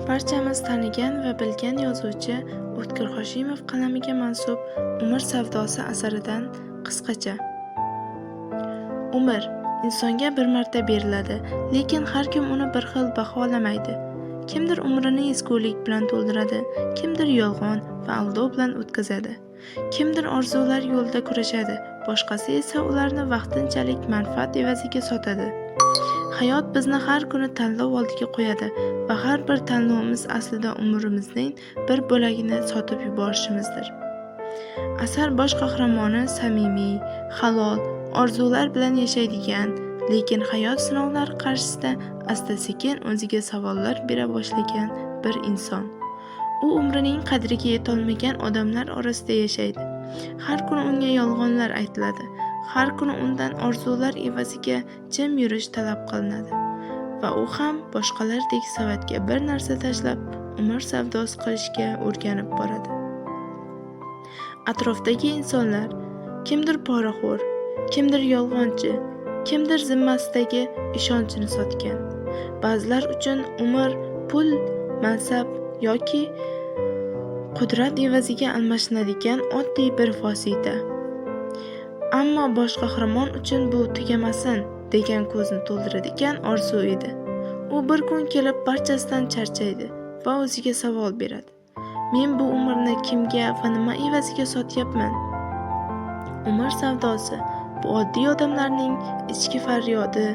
Barchamiz tanigan va bilgan yozuvchi O'tkir Hoshimov qalamiga mansub "Umr savdosi" asaridan qisqacha. Umr insonga bir marta beriladi, lekin har kim uni bir xil baholamaydi. Kimdir umrini ezgulik bilan to'ldiradi, kimdir yolg'on va aldov bilan o'tkazadi. Kimdir orzular yo'lida kurashadi, boshqasi esa ularni vaqtinchalik manfaat evaziga sotadi. Hayot bizni har kuni tanlov oldiga qo'yadi va har bir tanlovimiz aslida umrimizning bir bo'lagini sotib yuborishimizdir. Asar bosh qahramoni samimiy, halol orzular bilan yashaydigan, lekin hayot sinovlari qarshisida asta-sekin o'ziga savollar bera boshlagan bir inson. U umrining qadriga yetolmagan odamlar orasida yashaydi. Har kuni unga yolg'onlar aytiladi, har kuni undan orzular evaziga jim yurish talab qilinadi va u ham boshqalardek savatga bir narsa tashlab, umr savdosi qilishga o'rganib boradi. Atrofdagi insonlar kimdir poraxo'r, kimdir yolg'onchi, kimdir zimmasidagi ishonchini sotgan. Ba'zilar uchun umr pul, mansab yoki qudrat evaziga almashinadigan oddiy bir vosita. Ammo bosh qahramon uchun bu tugamasin degan ko'zni to'ldiradigan orzu edi. U bir kun kelib barchasidan charchaydi va o'ziga savol beradi: Men bu umrni kimga va nima evaziga sotyapman? Umr savdosi bu oddiy odamlarning ichki faryodi.